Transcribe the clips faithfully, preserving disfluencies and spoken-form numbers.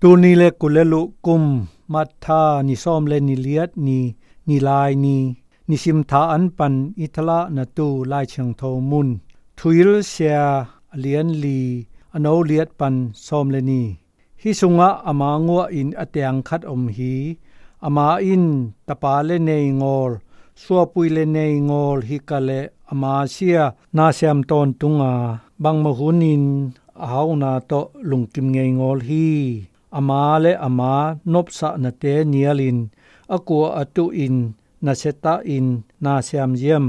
Tuni le kul le luh kum, Matha ni sawm le ni liat ni, ni lai ni, nisim tha an pan i thalahna tu Lai Thiangtho mun. Thuhilsia a lian li, a no liat pan sawm le ni. Hih sungah ama nguah in a teang khat om hi. Ama in tapa le nei ngawl, suapui le nei ngawl hi ka le ama sia na siam tawntung a, bangmah hunin a hauna tawh lungkim ngei ngawl hi. Ama le ama nopsahnate nialin a kua a tuhin na siatahin na siam ziam.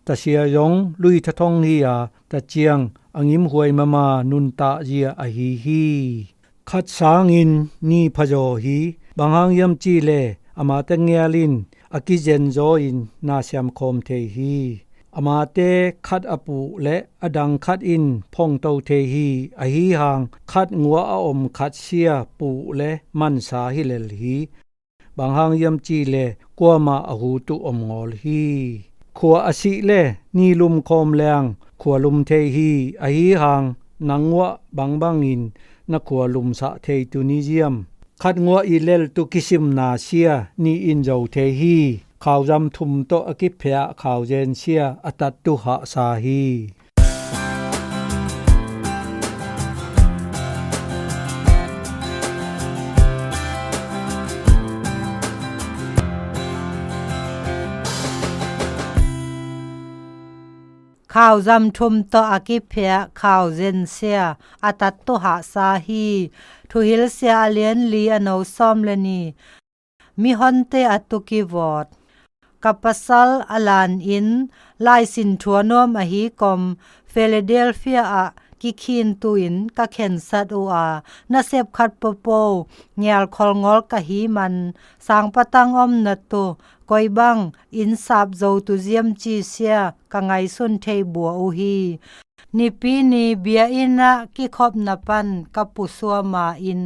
Tasia zong lui thathong hi a, taciang a ngimhuai mama nuntak zia ahi hi. Khat sangin ni phazaw hi. Bang hang hiam cih le amate ngial in a kizen zaw in na siam khawm thei hi. Amate khat a puh le a dang khat in phongto thei hi. Ahi hang khat nguah a om khat sia puh le mansa hi lel hi. Bang hang hiam cih le kuamah a hu tuh om ngawl hi. Khua a sih le ni lum khawm leng khua lum thei hi. Ahi hang nang nguah bangbangin na khua lumsah thei tu ni ziam. Khat nguah i lel tu kisimna sia ni in zo thei hi. Khauzam thum tawh a kiphiah khauzen sia a tat tu hahsa hi. Khauzam thum tawh a kiphiah khauzen sia a tat tu hahsa hi. Thuhilsia a lian li a no sawm le ni. Mihonte a tu kivawt. Ka pasal a lan in laisin thuanuam ahi kom Philadelphia ah kikhintu in ka khensat uh a, nasep khat popo ngial kholngol ka hi man, sangpatang omna tu koi bang inn sap zo tu ziam ci sia ka ngaihsun thei bua uh hi. Nipi ni biainn ah kikhopna pan ka pusuama in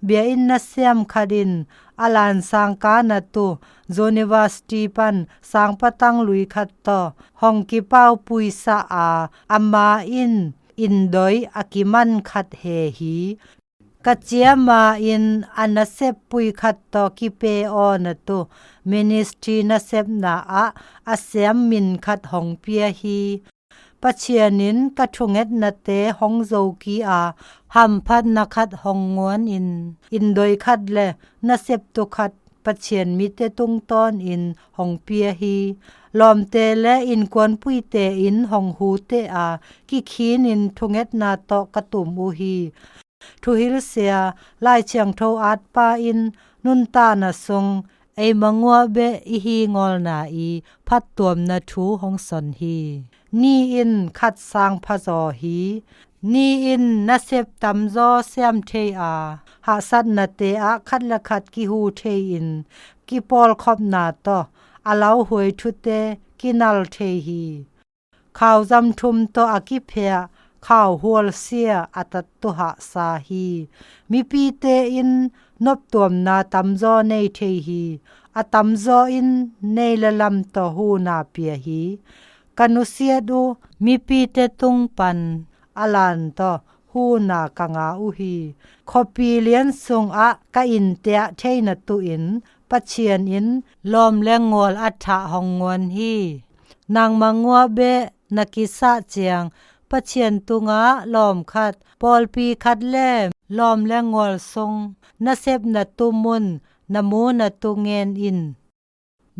biainn nasiam khat in a lansang kana tu university pan sangpatang lui khat tawh hong kipaupuisa a, ama in indoi a kiman khat he hi. Ka ciama in a naseppui khat tawh kipe awna tu ministry nasepna ah a siam min khat hong pia hi. Pathian in ka thungetnate hong zoki a, hamphatna khat hong nguan in, indoi khat le nasep tu khat Pathian mite tungtawn in hong pia hi. Lawmte le innkuanpuite in hong hute a, kikhin in thungetna tawh ka tum uh hi. Thuhilsia, Lai Thiangtho atpa in nuntakna sung eima nguah beh i hi ngawlna i phattuamna thu hong son hi. Ni in khat sang phazaw hi. Ni in nasep tamzaw siam thei a, hahsatnate ah khat le khat kihu thei in kipawlkhopna tawh a lauhuai thute kinal thei hi. Khauzam thum tawh a kiphiah khauhual sia a tattu hahsa hi. Mipite in noptuamna tamzaw nei thei hi. A tamzaw in nei le lam tawh huna pia hi. Ka nusiat uh mipite tung pan a lan tawh huna ka nga uh hi. Khuapi lian sungah ka innteah theina tuin Pathian in lawm le ngual a thah hong nguan hi. Nangmah nguah beh na kisah ciang Pathian tungah lawm khat, pawlpi khat le lawm le ngual sung nasepna tu mun na mu na tu ngen in.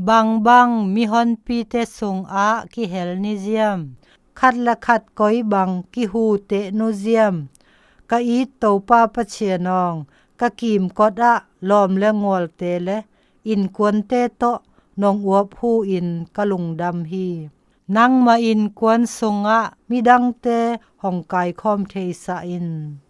Bangbang mihonpite sungah kihel ni ziam. Khat le khat koi bang kihuteh nu ziam. Ka it Topa Pathian awng, ka kimkot ah lawm le ngualte le innkuante tawh nong uap hu in ka lungdam hi. Nangmah innkuan sungah midangte hong kaikhawm theisah in.